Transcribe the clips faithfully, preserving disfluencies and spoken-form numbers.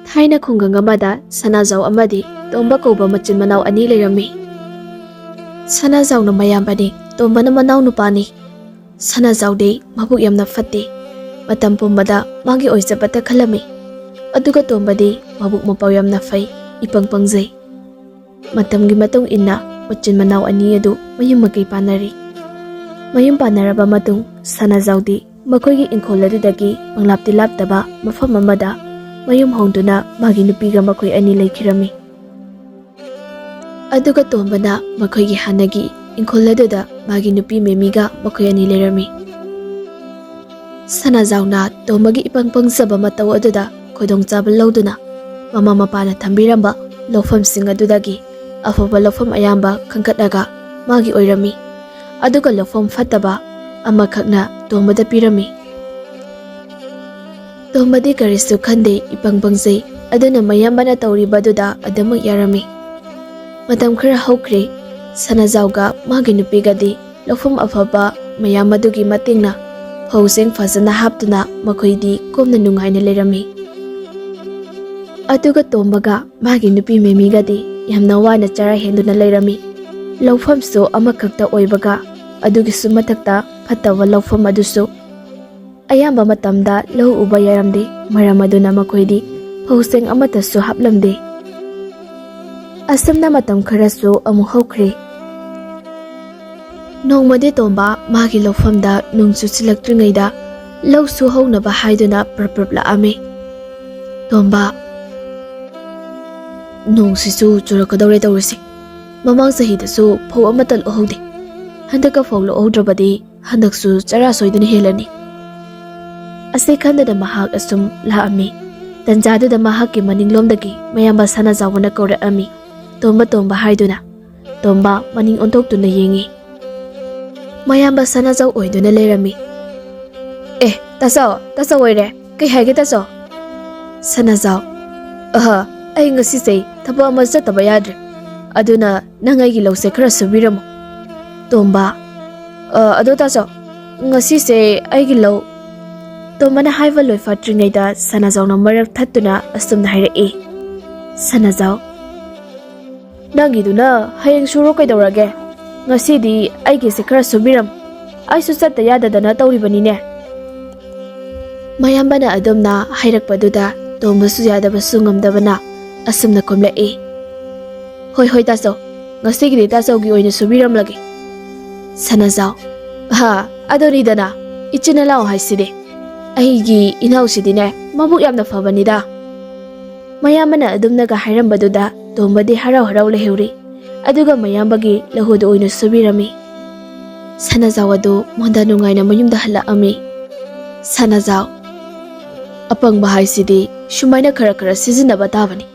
ꯊꯥꯏꯅ ꯈꯨꯡꯒꯪ ꯑꯃꯗ ꯁꯅꯥꯖꯥꯎ ꯑꯃꯗꯤ ꯇꯣꯝꯕ ꯀꯧꯕ ꯃꯆꯤꯟ ꯃꯅꯥꯎ ꯑꯅꯤ ꯂꯩꯔꯝꯃꯤ꯫ ꯁꯅꯥꯖꯥꯎꯅ ꯃꯌꯥꯝꯕꯅꯤ, ꯇꯣꯝꯕꯅ ꯃꯅꯥꯎ ꯅꯨꯄꯥꯅꯤ꯫ ꯁꯅꯥꯖꯥꯎꯗꯤ ꯃꯕꯨꯛ ꯌꯥꯝꯅ ꯐꯠꯇꯦ꯫ ꯃꯇꯝ ꯄꯨꯝꯕꯗ ꯃꯥꯒꯤ ꯑꯣꯏꯖꯕꯇ ꯈꯜꯂꯝꯃꯤ꯫ ꯑꯗꯨꯒ ꯇꯣꯝꯕꯗꯤ ꯃꯕꯨꯛ ꯃꯄꯥꯎ ꯌꯥꯝꯅ ꯐꯩ, ꯏꯄꯪ ꯄꯪꯖꯩ꯫ ꯃꯇꯝꯒꯤ ꯃꯇꯨꯡ ꯏꯟꯅ ꯃꯆꯤꯟ ꯃꯅꯥꯎ ꯑꯅꯤ ꯑꯗꯨ ꯃꯌꯨꯝ ꯃꯀꯩ ꯄꯥꯟꯅꯔꯤ꯫ ꯃꯌꯨꯝ ꯄꯥꯟꯅꯔꯕ ꯃꯇꯨꯡ ꯁꯅꯥꯖꯥꯎꯗꯤ ꯃꯈꯣꯏꯒꯤ ꯏꯪꯈꯣꯜ ꯑꯗꯨꯗꯒꯤ ꯄꯪꯂꯥꯞꯇꯤ ꯂꯥꯞꯇꯕ ꯃꯐꯝ ꯑꯃꯗ ꯃꯌꯨꯝ ꯍꯣꯡꯗꯨꯅ ꯃꯥꯒꯤ ꯅꯨꯄꯤꯒ ꯃꯈꯣꯏ ꯑꯅꯤ ꯂꯩꯈꯤꯔꯝꯃꯤ꯫ ꯑꯗꯨꯒ ꯇꯣꯝꯕꯅ ꯃꯈꯣꯏꯒꯤ ꯍꯥꯟꯅꯒꯤ ꯏꯪꯈꯣꯜ ꯑꯗꯨꯗ ꯃꯥꯒꯤ ꯅꯨꯄꯤ ꯃꯦꯃꯤꯒ ꯃꯈꯣꯏ ꯑꯅꯤ ꯂꯩꯔꯝꯃꯤ꯫ ꯁꯅꯥꯖꯥꯎꯅ ꯇꯣꯝꯕꯒꯤ ꯏꯄꯪ ꯄꯪꯖꯕ ꯃꯇꯧ ꯑꯗꯨꯗ ꯈꯨꯗꯣꯡꯆꯥꯕ ꯂꯧꯗꯨꯅ ꯃꯃꯥ ꯃꯄꯥꯅ ꯊꯝꯕꯤꯔꯝꯕ ꯂꯧꯐꯝꯁꯤꯡ ꯑꯗꯨꯗꯒꯤ ꯑꯐꯕ ꯂꯧꯐꯝ ꯑꯌꯥꯝꯕ ꯈꯟꯒꯠꯂꯒ ꯃꯥꯒꯤ ꯑꯣꯏꯔꯝꯃꯤ꯫ ꯑꯗꯨꯒ ꯂꯧꯐꯝ ꯐꯠꯇꯕ ꯑꯃꯈꯛꯅ ꯇꯣꯝꯕꯗ ꯄꯤꯔꯝꯃꯤ꯫ ꯇꯣꯝꯕꯗꯤ ꯀꯔꯤꯁꯨ ꯈꯟꯗꯦ, ꯏꯄꯪ ꯄꯪꯖꯩ꯫ ꯑꯗꯨꯅ ꯃꯌꯥꯝꯕꯅ ꯇꯧꯔꯤꯕꯗꯨꯗ ꯑꯗꯨꯃꯛ ꯌꯥꯔꯝꯃꯤ꯫ ꯃꯇꯝ ꯈꯔ ꯍꯧꯈ꯭ꯔꯦ꯫ ꯁꯅꯥꯖꯥꯎꯒ ꯃꯥꯒꯤ ꯅꯨꯄꯤꯒꯗꯤ ꯂꯧꯐꯝ ꯑꯐꯕ ꯃꯌꯥꯝ ꯑꯗꯨꯒꯤ ꯃꯇꯦꯡꯅ ꯐꯧ ꯆꯦꯡ ꯐꯖꯅ ꯍꯥꯞꯇꯨꯅ ꯃꯈꯣꯏꯗꯤ ꯀꯣꯝꯅ ꯅꯨꯡꯉꯥꯏꯅ ꯂꯩꯔꯝꯃꯤ꯫ ꯑꯗꯨꯒ ꯇꯣꯝꯕꯒ ꯃꯥꯒꯤ ꯅꯨꯄꯤ ꯃꯦꯃꯤꯒꯗꯤ ꯌꯥꯝꯅ ꯋꯥꯅ ꯆꯔꯥ ꯍꯦꯟꯗꯨꯅ ꯂꯩꯔꯝꯃꯤ꯫ ꯂꯧꯐꯝꯁꯨ ꯑꯃꯈꯛꯇ ꯑꯣꯏꯕꯒ, ꯑꯗꯨꯒꯤꯁꯨ ꯃꯊꯛꯇ ꯐꯠꯇꯕ ꯂꯧꯐꯝ ꯑꯗꯨꯁꯨ ꯑꯌꯥꯝꯕ ꯃꯇꯝꯗ ꯂꯧ ꯎꯕ ꯌꯥꯔꯝꯗꯦ꯫ ꯃꯔꯝ ꯑꯗꯨꯅ ꯃꯈꯣꯏꯗꯤ ꯐꯧꯁꯤꯡ ꯑꯃꯠꯇꯁꯨ ꯍꯥꯞꯂꯝꯗꯦ꯫ ꯑꯁꯨꯝꯅ ꯃꯇꯝ ꯈꯔꯁꯨ ꯑꯃꯨꯛ ꯍꯧꯈ꯭ꯔꯦ꯫ ꯅꯣꯡꯃꯗꯤ ꯇꯣꯝꯕ ꯃꯥꯒꯤ ꯂꯧꯐꯝꯗ ꯅꯣꯡ ꯆꯨꯁꯤꯜꯂꯛꯇ꯭ꯔꯤꯉꯩꯗ ꯂꯧ ꯁꯨꯍꯧꯅꯕ ꯍꯥꯏꯗꯨꯅ ꯄ꯭ꯔꯞ ꯄ꯭ꯔꯞ ꯂꯥꯛꯑꯝꯃꯤ꯫ "ꯇꯣꯝꯕ, ꯅꯣꯡꯁꯤꯁꯨ ꯆꯨꯔꯛꯀꯗꯧꯔꯦ ꯇꯧꯔꯤꯁꯦ꯫ ꯃꯃꯥꯡ ꯆꯍꯤꯗꯁꯨ ꯐꯧ ꯑꯃꯠꯇ ꯂꯣꯛꯍꯧꯗꯦ꯫ ꯍꯟꯗꯛꯀ ꯐꯧ ꯂꯣꯛꯍꯧꯗ꯭ꯔꯕꯗꯤ ꯍꯟꯗꯛꯁꯨ ꯆꯔꯥ ꯁꯣꯏꯗꯅ ꯍꯦꯜꯂꯅꯤ"꯫ ꯑꯁꯤ ꯈꯟꯗꯅ ꯃꯍꯥꯛ ꯑꯁꯨꯝ ꯂꯥꯛꯑꯝꯃꯤ꯫ ꯇꯟꯖꯥꯗꯨꯗ ꯃꯍꯥꯛꯀꯤ ꯃꯅꯤꯡꯂꯣꯝꯗꯒꯤ ꯃꯌꯥꯝꯕ ꯁꯅꯥꯖꯥꯎꯕꯅ ꯀꯧꯔꯛꯑꯝꯃꯤ, "ꯇꯣꯝꯕ, ꯇꯣꯝꯕ" ꯍꯥꯏꯗꯨꯅ꯫ ꯇꯣꯝꯕ ꯃꯅꯤꯡ ꯑꯣꯟꯊꯣꯛꯇꯨꯅ ꯌꯦꯡꯉꯤ꯫ ꯃꯌꯥꯝꯕ ꯁꯅꯥꯖꯥꯎ ꯑꯣꯏꯗꯨꯅ ꯂꯩꯔꯝꯃꯤ꯫ "ꯑꯦ, ꯇꯥꯆꯧ, ꯇꯥꯆꯧ ꯑꯣꯏꯔꯦ꯫ ꯀꯩ ꯍꯥꯏꯒꯦ ꯇꯥꯆꯧ?" ꯁꯅꯥꯖꯥꯎ, "ꯑꯍ, ꯑꯩ ꯉꯁꯤꯁꯦ ꯊꯕꯛ ꯑꯃ ꯆꯠꯇꯕ ꯌꯥꯗ꯭ꯔꯦ꯫ ꯑꯗꯨꯅ ꯅꯪ ꯑꯩꯒꯤ ꯂꯧꯁꯦ ꯈꯔ ꯁꯨꯕꯤꯔꯝꯃꯣ"꯫ ꯇꯣꯝꯕ, "ꯑ, ꯑꯗꯣ ꯇꯥꯆꯧ, ꯉꯁꯤꯁꯦ ꯑꯩꯒꯤ ꯂꯧ"꯫ ꯇꯣꯝꯕꯅ ꯍꯥꯏꯕ ꯂꯣꯏꯐꯠꯇ꯭ꯔꯤꯉꯩꯗ ꯁꯅꯥꯖꯥꯎꯅ ꯃꯔꯛ ꯊꯠꯇꯨꯅ ꯑꯁꯨꯝꯅ ꯍꯥꯏꯔꯛꯏ, "ꯁꯅꯥꯖꯥꯎ, ꯅꯪꯒꯤꯗꯨꯅ ꯍꯌꯦꯡ ꯁꯨꯔꯣ ꯀꯩꯗꯧꯔꯒꯦ? ꯉꯁꯤꯗꯤ ꯑꯩꯒꯤꯁꯦ ꯈꯔ ꯁꯨꯕꯤꯔꯝ꯫ ꯑꯩꯁꯨ ꯆꯠꯇ ꯌꯥꯗꯗꯅ ꯇꯧꯔꯤꯕꯅꯤꯅꯦ꯫" ꯃꯌꯥꯝꯕꯅ ꯑꯗꯨꯝꯅ ꯍꯥꯏꯔꯛꯄꯗꯨꯗ ꯇꯣꯝꯕꯁꯨ ꯌꯥꯗꯕꯁꯨ ꯉꯝꯗꯕꯅ ꯑꯁꯨꯝꯅ ꯈꯨꯝꯂꯛꯏ, "ꯍꯣꯏ, ꯍꯣꯏ, ꯇꯥꯆꯧ, ꯉꯁꯤꯒꯤꯗꯤ ꯇꯥꯆꯧꯒꯤ ꯑꯣꯏꯅ ꯁꯨꯕꯤꯔꯝꯂꯒꯦ꯫" ꯁꯅꯥꯖꯥꯎ, "ꯍꯥ, ꯑꯗꯨꯅꯤꯗꯅ, ꯏꯆꯤꯟ ꯏꯅꯥꯎ ꯍꯥꯏꯁꯤꯗꯤ꯫ ꯑꯩꯒꯤ ꯏꯅꯥꯎꯁꯤꯗꯤꯅꯦ, ꯃꯕꯨꯛ ꯌꯥꯝꯅ ꯐꯕꯅꯤꯗ꯫" ꯃꯌꯥꯝꯕꯅ ꯑꯗꯨꯝꯅꯒ ꯍꯥꯏꯔꯝꯕꯗꯨꯗ ꯇꯣꯝꯕꯗꯤ ꯍꯔꯥꯎ ꯍꯔꯥꯎ ꯂꯩꯍꯧꯔꯤ꯫ ꯑꯗꯨꯒ ꯃꯌꯥꯝꯕꯒꯤ ꯂꯧꯍꯨꯗ ꯑꯣꯏꯅ ꯁꯨꯕꯤꯔꯝꯃꯤ꯫ ꯁꯅꯥꯖꯥꯎ ꯑꯗꯨ ꯃꯣꯟꯗ ꯅꯨꯡꯉꯥꯏꯅ ꯃꯌꯨꯝꯗ ꯍꯜꯂꯛꯑꯝꯃꯤ꯫ ꯁꯅꯥꯖꯥꯎ, "ꯑꯄꯪꯕ ꯍꯥꯏꯁꯤꯗꯤ ꯁꯨꯃꯥꯏꯅ ꯈꯔ ꯈꯔ ꯁꯤꯖꯤꯟꯅꯕ ꯇꯥꯕꯅꯤ꯫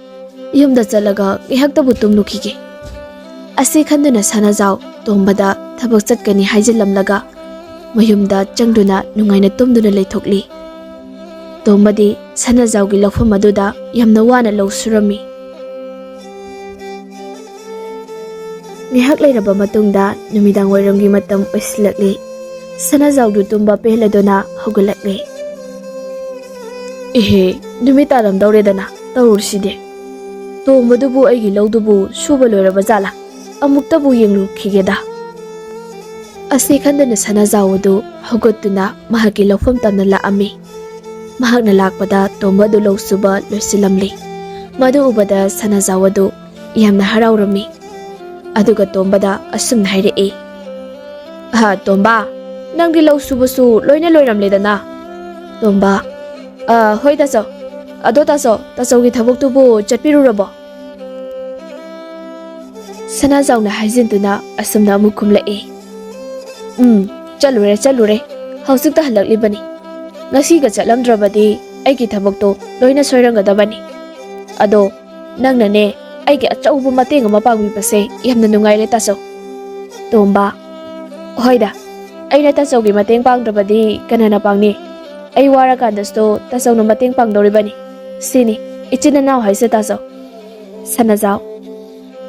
ꯌꯨꯝꯗ ꯆꯠꯂꯒ ꯉꯥꯏꯍꯥꯛꯇꯕꯨ ꯇꯨꯝꯂꯨꯈꯤꯒꯦ꯫" ꯑꯁꯤ ꯈꯟꯗꯨꯅ ꯁꯅꯥꯖꯥꯎ ꯇꯣꯝꯕꯗ ꯊꯕꯛ ꯆꯠꯀꯅꯤ ꯍꯥꯏꯖꯤꯜꯂꯝꯂꯒ ꯃꯌꯨꯝꯗ ꯆꯪꯗꯨꯅ ꯅꯨꯡꯉꯥꯏꯅ ꯇꯨꯝꯗꯨꯅ ꯂꯩꯊꯣꯛꯂꯤ꯫ ꯇꯣꯝꯕꯗꯤ ꯁꯅꯥꯖꯥꯎꯒꯤ ꯂꯧꯐꯝ ꯑꯗꯨꯗ ꯌꯥꯝꯅ ꯋꯥꯅ ꯂꯧ ꯁꯨꯔꯝꯃꯤ꯫ ꯉꯥꯏꯍꯥꯛ ꯂꯩꯔꯕ ꯃꯇꯨꯡꯗ ꯅꯨꯃꯤꯗꯥꯡ ꯋꯥꯏꯔꯝꯒꯤ ꯃꯇꯝ ꯑꯣꯏꯁꯤꯜꯂꯛꯂꯤ꯫ ꯁꯅꯥꯖꯥꯎꯗꯨ ꯇꯨꯝꯕ ꯄꯦꯜꯂꯗꯨꯅ ꯍꯧꯒꯠꯂꯛꯂꯤ꯫ "ꯏꯍꯦ, ꯅꯨꯃꯤꯠ ꯇꯥꯔꯝꯗꯧꯔꯦꯗꯅ, ꯇꯧꯔꯤꯁꯤꯗꯤ꯫ ꯇꯣꯝꯕꯗꯨꯕꯨ ꯑꯩꯒꯤ ꯂꯧꯗꯨꯕꯨ ꯁꯨꯕ ꯂꯣꯏꯔꯕ ꯖꯥꯠꯂꯥ? ꯑꯃꯨꯛꯇꯕꯨ ꯌꯦꯡꯂꯨꯈꯤꯒꯦꯗ꯫" ꯑꯁꯤ ꯈꯟꯗꯨꯅ ꯁꯅꯥꯖꯥꯎ ꯑꯗꯨ ꯍꯧꯒꯠꯇꯨꯅ ꯃꯍꯥꯛꯀꯤ ꯂꯧꯐꯝ ꯇꯝꯅ ꯂꯥꯛꯑꯝꯃꯤ꯫ ꯃꯍꯥꯛꯅ ꯂꯥꯛꯄꯗ ꯇꯣꯝꯕ ꯑꯗꯨ ꯂꯧ ꯁꯨꯕ ꯂꯣꯏꯁꯤꯜꯂꯝꯂꯤ꯫ ꯃꯗꯨ ꯎꯕꯗ ꯁꯅꯥꯖꯥꯎ ꯑꯗꯨ ꯌꯥꯝꯅ ꯍꯔꯥꯎꯔꯝꯃꯤ꯫ ꯑꯗꯨꯒ ꯇꯣꯝꯕꯗ ꯑꯁꯨꯝꯅ ꯍꯥꯏꯔꯛꯏ, "ꯑꯍ, ꯇꯣꯝꯕ, ꯅꯪꯗꯤ ꯂꯧ ꯁꯨꯕꯁꯨ ꯂꯣꯏꯅ ꯂꯣꯏꯔꯝꯂꯦꯗꯅ?" ꯇꯣꯝꯕ, "ꯑ, ꯍꯣꯏ ꯇꯥꯆꯧ꯫ ꯑꯗꯣ ꯇꯥꯆꯧ, ꯇꯥꯆꯧꯒꯤ ꯊꯕꯛꯇꯨꯕꯨ ꯆꯠꯄꯤꯔꯨꯔꯕꯣ?" ꯁꯅꯥꯖꯥꯎꯅ ꯍꯥꯏꯖꯤꯟꯗꯨꯅ ꯑꯁꯨꯝꯅ ꯑꯃꯨꯛ ꯈꯨꯝꯂꯛꯏ, "ꯎꯝ, ꯆꯠꯂꯨꯔꯦ, ꯆꯠꯂꯨꯔꯦ꯫ ꯍꯧꯖꯤꯛꯇ ꯍꯜꯂꯛꯂꯤꯕꯅꯤ꯫ ꯉꯁꯤꯒ ꯆꯠꯂꯝꯗ꯭ꯔꯕꯗꯤ ꯑꯩꯒꯤ ꯊꯕꯛꯇꯣ ꯂꯣꯏꯅ ꯁꯣꯏꯔꯝꯒꯗꯕꯅꯤ꯫ ꯑꯗꯣ ꯅꯪꯅꯅꯦ ꯑꯩꯒꯤ ꯑꯆꯧꯕ ꯃꯇꯦꯡ ꯑꯃ ꯄꯥꯡꯕꯤꯕꯁꯦ ꯌꯥꯝꯅ ꯅꯨꯡꯉꯥꯏꯔꯦ ꯇꯥꯆꯧ꯫" ꯇꯣꯝꯕ, "ꯍꯣꯏꯗ, ꯑꯩꯅ ꯇꯥꯆꯧꯒꯤ ꯃꯇꯦꯡ ꯄꯥꯡꯗ꯭ꯔꯕꯗꯤ ꯀꯅꯥꯅ ꯄꯥꯡꯅꯤ? ꯑꯩ ꯋꯥꯔꯀꯥꯟꯗꯁꯨ ꯇꯥꯆꯧꯅ ꯃꯇꯦꯡ ꯄꯥꯡꯗꯧꯔꯤꯕꯅꯤ꯫ ꯁꯤꯅꯤ ꯏꯆꯤꯟ ꯏꯅꯥꯎ ꯍꯥꯏꯁꯦ ꯇꯥꯆꯧ꯫" ꯁꯅꯥꯖꯥꯎ,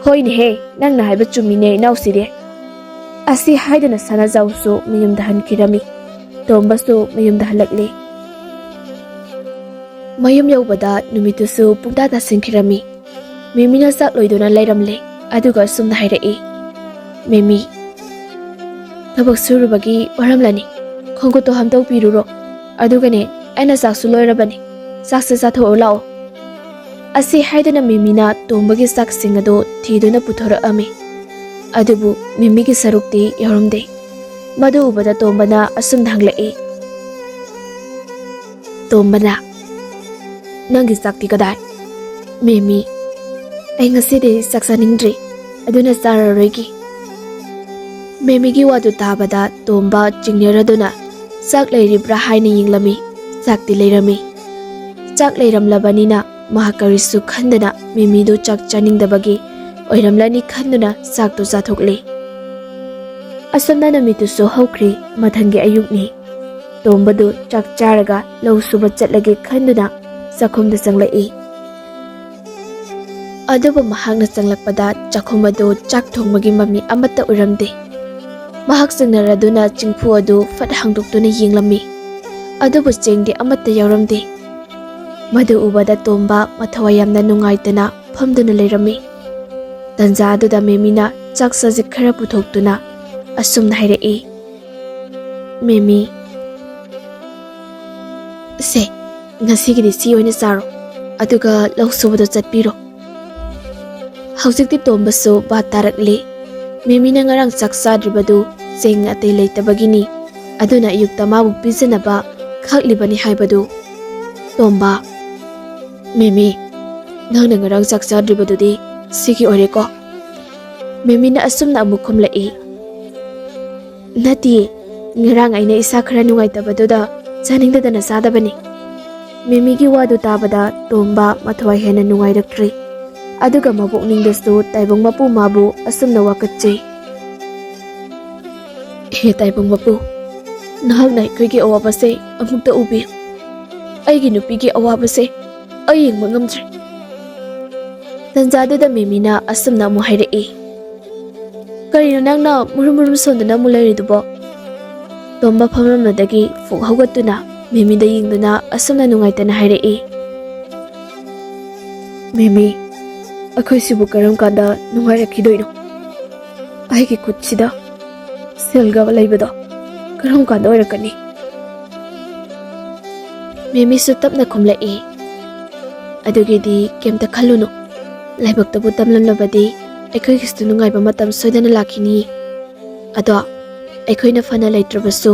"ꯍꯣꯏꯅꯦꯍꯦ, ꯅꯪꯅ ꯍꯥꯏꯕ ꯆꯨꯝꯃꯤꯅꯦ ꯏꯅꯥꯎꯁꯤꯗꯤ꯫" ꯑꯁꯤ ꯍꯥꯏꯗꯨꯅ ꯁꯅꯥꯖꯥꯎꯁꯨ ꯃꯌꯨꯝꯗ ꯍꯟꯈꯤꯔꯝꯃꯤ꯫ ꯇꯣꯝꯕꯁꯨ ꯃꯌꯨꯝꯗ ꯍꯜꯂꯛꯂꯤ꯫ ꯃꯌꯨꯝ ꯌꯧꯕꯗ ꯅꯨꯃꯤꯠꯇꯨꯁꯨ ꯄꯨꯡꯇꯥ ꯇꯥꯁꯤꯟꯈꯤꯔꯝꯃꯤ꯫ ꯃꯦꯃꯤꯅ ꯆꯥꯛ ꯂꯣꯏꯗꯨꯅ ꯂꯩꯔꯝꯂꯦ, ꯑꯗꯨꯒ ꯑꯁꯨꯝꯅ ꯍꯥꯏꯔꯛꯏ, "ꯃꯦꯃꯤ, ꯊꯕꯛ ꯁꯨꯔꯨꯕꯒꯤ ꯋꯥꯔꯝꯂꯅꯤ꯫ ꯈꯣꯡꯈꯨꯠꯇꯣ ꯍꯥꯝꯗꯣꯛꯄꯤꯔꯨꯔꯣ꯫ ꯑꯗꯨꯒꯅꯦ, ꯑꯩꯅ ꯆꯥꯛꯁꯨ ꯂꯣꯏꯔꯕꯅꯤ꯫ ꯆꯥꯛꯁꯦ ꯆꯥꯊꯣꯛꯎ ꯂꯥꯛꯑꯣ꯫" ꯑꯁꯤ ꯍꯥꯏꯗꯨꯅ ꯃꯦꯃꯤꯅ ꯇꯣꯝꯕꯒꯤ ꯆꯥꯛꯁꯤꯡ ꯑꯗꯨ ꯊꯤꯗꯨꯅ ꯄꯨꯊꯣꯔꯛꯑꯝꯃꯤ꯫ ꯑꯗꯨꯕꯨ ꯃꯦꯃꯤꯒꯤ ꯁꯔꯨꯛꯇꯤ ꯌꯥꯎꯔꯝꯗꯦ꯫ ꯃꯗꯨ ꯎꯕꯗ ꯇꯣꯝꯕꯅ ꯑꯁꯨꯝꯅ ꯍꯪꯂꯛꯏ, ꯇꯣꯝꯕꯅ, "ꯅꯪꯒꯤ ꯆꯥꯛꯇꯤ ꯀꯗꯥꯏ?" "ꯃꯦꯃꯤ, ꯑꯩ ꯉꯁꯤꯗꯤ ꯆꯥꯛ ꯆꯥꯅꯤꯡꯗ꯭ꯔꯤ, ꯑꯗꯨꯅ ꯆꯥꯔꯔꯣꯏꯒꯦ꯫" ꯃꯦꯃꯤꯒꯤ ꯋꯥꯗꯨ ꯇꯥꯕꯗ ꯇꯣꯝꯕ ꯆꯤꯡꯅꯔꯗꯨꯅ ꯆꯥꯛ ꯂꯩꯔꯤꯕ꯭ꯔꯥ ꯍꯥꯏꯅ ꯌꯦꯡꯂꯝꯃꯤ꯫ ꯆꯥꯛꯇꯤ ꯂꯩꯔꯝꯃꯤ꯫ ꯆꯥꯛ ꯂꯩꯔꯝꯂꯕꯅꯤꯅ ꯃꯍꯥꯛ ꯀꯔꯤꯁꯨ ꯈꯟꯗꯅ ꯃꯦꯃꯤꯗꯨ ꯆꯥꯛ ꯆꯥꯅꯤꯡꯗꯕꯒꯤ ꯑꯣꯏꯔꯝꯂꯅꯤ ꯈꯟꯗꯨꯅ ꯆꯥꯛꯇꯨ ꯆꯥꯊꯣꯛꯂꯤ꯫ ꯑꯁꯨꯝꯅ ꯅꯨꯃꯤꯠꯇꯨꯁꯨ ꯍꯧꯈ꯭ꯔꯤ꯫ ꯃꯊꯪꯒꯤ ꯑꯌꯨꯛꯅꯤ꯫ ꯇꯣꯝꯕꯗꯨ ꯆꯥꯛ ꯆꯥꯔꯒ ꯂꯧ ꯁꯨꯕ ꯆꯠꯂꯒꯦ ꯈꯟꯗꯨꯅ ꯆꯥꯛꯈꯨꯝꯗ ꯆꯪꯂꯛꯏ꯫ ꯑꯗꯨꯕꯨ ꯃꯍꯥꯛꯅ ꯆꯪꯂꯛꯄꯗ ꯆꯥꯛꯈꯨꯝ ꯑꯗꯨ ꯆꯥꯛ ꯊꯣꯡꯕꯒꯤ ꯃꯃꯤ ꯑꯃꯠꯇ ꯎꯔꯝꯗꯦ꯫ ꯃꯍꯥꯛ ꯆꯤꯡꯅꯔꯗꯨꯅ ꯆꯤꯡꯐꯨ ꯑꯗꯨ ꯐꯠ ꯍꯥꯡꯗꯣꯛꯇꯨꯅ ꯌꯦꯡꯂꯝꯃꯤ꯫ ꯑꯗꯨꯕꯨ ꯆꯦꯡꯗꯤ ꯑꯃꯠꯇ ꯌꯥꯎꯔꯝꯗꯦ꯫ ꯃꯗꯨ ꯎꯕꯗ ꯇꯣꯝꯕ ꯃꯊꯋꯥꯏ ꯌꯥꯝꯅ ꯅꯨꯡꯉꯥꯏꯇꯅ ꯐꯝꯗꯨꯅ ꯂꯩꯔꯝꯃꯤ꯫ ꯇꯟꯖꯥ ꯑꯗꯨꯗ ꯃꯦꯃꯤꯅ ꯆꯥꯛ ꯆꯖꯤꯛ ꯈꯔ ꯄꯨꯊꯣꯛꯇꯨꯅ ꯑꯁꯨꯝꯅ ꯍꯥꯏꯔꯛꯏ, "ꯃꯦꯃꯤ, ꯁꯦ, ꯉꯁꯤꯒꯤꯗꯤ ꯁꯤ ꯑꯣꯏꯅ ꯆꯥꯔꯣ, ꯑꯗꯨꯒ ꯂꯧ ꯁꯨꯕꯗꯣ ꯆꯠꯄꯤꯔꯣ꯫" ꯍꯧꯖꯤꯛꯇꯤ ꯇꯣꯝꯕꯁꯨ ꯚꯥꯞ ꯇꯥꯔꯛꯂꯦ꯫ ꯃꯦꯃꯤꯅ ꯉꯔꯥꯡ ꯆꯥꯛ ꯆꯥꯗ꯭ꯔꯤꯕꯗꯨ ꯆꯦꯡ ꯑꯇꯩ ꯂꯩꯇꯕꯒꯤꯅꯤ, ꯑꯗꯨꯅ ꯑꯌꯨꯛꯇ ꯃꯥꯕꯨ ꯄꯤꯖꯅꯕ ꯈꯥꯛꯂꯤꯕꯅꯤ ꯍꯥꯏꯕꯗꯨ꯫ ꯇꯣꯝꯕ, "ꯃꯦꯃꯤ, ꯅꯪꯅ ꯉꯔꯥꯡ ꯆꯥꯛ ꯆꯥꯗ꯭ꯔꯤꯕꯗꯨꯗꯤ ꯁꯤꯒꯤ ꯑꯣꯏꯔꯦꯀꯣ?" ꯃꯦꯃꯤꯅ ꯑꯁꯨꯝꯅ ꯑꯃꯨꯛ ꯈꯨꯝꯂꯛꯏ, "ꯅꯠꯇꯤꯌꯦ, ꯉꯔꯥꯡ ꯑꯩꯅ ꯏꯁꯥ ꯈꯔ ꯅꯨꯡꯉꯥꯏꯇꯕꯗꯨꯗ ꯆꯥꯅꯤꯡꯗꯗꯅ ꯆꯥꯗꯕꯅꯤ꯫" ꯃꯦꯃꯤꯒꯤ ꯋꯥꯗꯨ ꯇꯥꯕꯗ ꯇꯣꯝꯕ ꯃꯊꯋꯥꯏ ꯍꯦꯟꯅ ꯅꯨꯡꯉꯥꯏꯔꯛꯇ꯭ꯔꯦ꯫ ꯑꯗꯨꯒ ꯃꯕꯣꯛꯅꯤꯡꯗꯁꯨ ꯇꯥꯏꯕꯪ ꯃꯄꯨ ꯃꯥꯕꯨ ꯑꯁꯨꯝꯅ ꯋꯥꯀꯠꯆꯩ, "ꯍꯦ ꯇꯥꯏꯕꯪ ꯃꯄꯨ, ꯅꯍꯥꯛꯅ ꯑꯩꯈꯣꯏꯒꯤ ꯑꯋꯥꯕꯁꯦ ꯑꯃꯨꯛꯇ ꯎꯕꯤꯌꯨ꯫ ꯑꯩꯒꯤ ꯅꯨꯄꯤꯒꯤ ꯑꯋꯥꯕꯁꯦ ꯑꯩ ꯌꯦꯡꯕ ꯉꯝꯗ꯭ꯔꯦ꯫" ꯇꯟꯖꯥꯗꯨꯗ ꯃꯦꯃꯤꯅ ꯑꯁꯨꯝꯅ ꯑꯃꯨꯛ ꯍꯥꯏꯔꯛꯏ, "ꯀꯔꯤꯅꯣ ꯅꯪꯅ ꯃꯨꯔꯨꯝ ꯃꯨꯔꯨꯝ ꯁꯣꯟꯗꯨꯅ ꯑꯃꯨꯛ ꯂꯩꯔꯤꯗꯨꯕꯣ?" ꯇꯣꯝꯕ ꯐꯝꯂꯝꯕꯗꯒꯤ ꯐꯨꯛ ꯍꯧꯒꯠꯇꯨꯅ ꯃꯦꯃꯤꯗ ꯌꯦꯡꯗꯨꯅ ꯑꯁꯨꯝꯅ ꯅꯨꯡꯉꯥꯏꯇꯅ ꯍꯥꯏꯔꯛꯏ꯫ "ꯃꯦꯃꯤ, ꯑꯩꯈꯣꯏꯁꯤꯕꯨ ꯀꯔꯝ ꯀꯥꯟꯗ ꯅꯨꯡꯉꯥꯏꯔꯛꯈꯤꯗꯣꯏꯅꯣ? ꯑꯩꯒꯤ ꯈꯨꯠꯁꯤꯗ ꯁꯦꯜꯒ ꯂꯩꯕꯗꯣ ꯀꯔꯝ ꯀꯥꯟꯗ ꯑꯣꯏꯔꯛꯀꯅꯤ?" ꯃꯦꯃꯤꯁꯨ ꯇꯞꯅ ꯈꯨꯝꯂꯛꯏ꯫ "ꯑꯗꯨꯒꯤꯗꯤ ꯀꯩꯝꯇ ꯈꯜꯂꯨꯅꯨ꯫ ꯂꯥꯏꯕꯛꯇꯕꯨ ꯇꯝꯂꯝꯂꯕꯗꯤ ꯑꯩꯈꯣꯏꯒꯤꯁꯨ ꯅꯨꯡꯉꯥꯏꯕ ꯃꯇꯝ ꯁꯣꯏꯗꯅ ꯂꯥꯛꯈꯤꯅꯤ꯫ ꯑꯗꯣ ꯑꯩꯈꯣꯏꯅ ꯐꯅ ꯂꯩꯇ꯭ꯔꯕꯁꯨ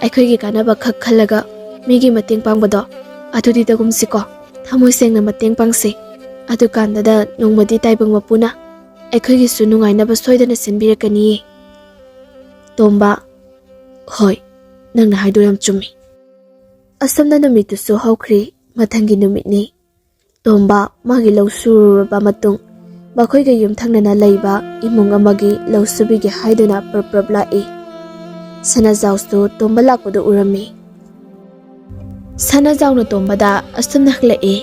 ꯑꯩꯈꯣꯏꯒꯤ ꯀꯥꯟꯅꯕ ꯈꯛ ꯈꯜꯂꯒ ꯃꯤꯒꯤ ꯃꯇꯦꯡ ꯄꯥꯡꯕꯗꯣ ꯑꯗꯨꯗꯤ ꯇꯧꯒꯨꯝꯁꯤꯀꯣ꯫ ꯊꯃꯣꯏ ꯁꯦꯡꯅ ꯃꯇꯦꯡ ꯄꯥꯡꯁꯤ꯫ ꯑꯗꯨꯀꯥꯟꯗꯗ ꯅꯣꯡꯃꯗꯤ ꯇꯥꯏꯕꯪ ꯃꯄꯨꯅ ꯑꯩꯈꯣꯏꯒꯤꯁꯨ ꯅꯨꯡꯉꯥꯏꯅꯕ ꯁꯣꯏꯗꯅ ꯁꯤꯟꯕꯤꯔꯛꯀꯅꯤꯌꯦ꯫" ꯇꯣꯝꯕ, "ꯍꯣꯏ, ꯅꯪꯅ ꯍꯥꯏꯗꯣ ꯌꯥꯝ ꯆꯨꯝꯃꯤ꯫" ꯑꯁꯨꯝꯅ ꯅꯨꯃꯤꯠꯇꯨꯁꯨ ꯍꯧꯈ꯭ꯔꯦ꯫ ꯃꯊꯪꯒꯤ ꯅꯨꯃꯤꯠꯅꯤ꯫ ꯇꯣꯝꯕ ꯃꯥꯒꯤ ꯂꯧ ꯁꯨꯔꯨꯔꯕ ꯃꯇꯨꯡ, ꯃꯈꯣꯏꯒ ꯌꯨꯝꯊꯪꯅꯅ ꯂꯩꯕ ꯏꯃꯨꯡ ꯑꯃꯒꯤ ꯂꯧ ꯁꯨꯕꯤꯒꯦ ꯍꯥꯏꯗꯨꯅ ꯄ꯭ꯔꯞ ꯄ꯭ꯔꯞ ꯂꯥꯛꯏ꯫ ꯁꯅꯥꯖꯥꯎꯁꯨ ꯇꯣꯝꯕ ꯂꯥꯛꯄꯗꯨ ꯎꯔꯝꯃꯤ꯫ ꯁꯅꯥꯖꯥꯎꯅ ꯇꯣꯝꯕꯗ ꯑꯁꯨꯝꯅ ꯍꯪꯂꯛꯏ꯫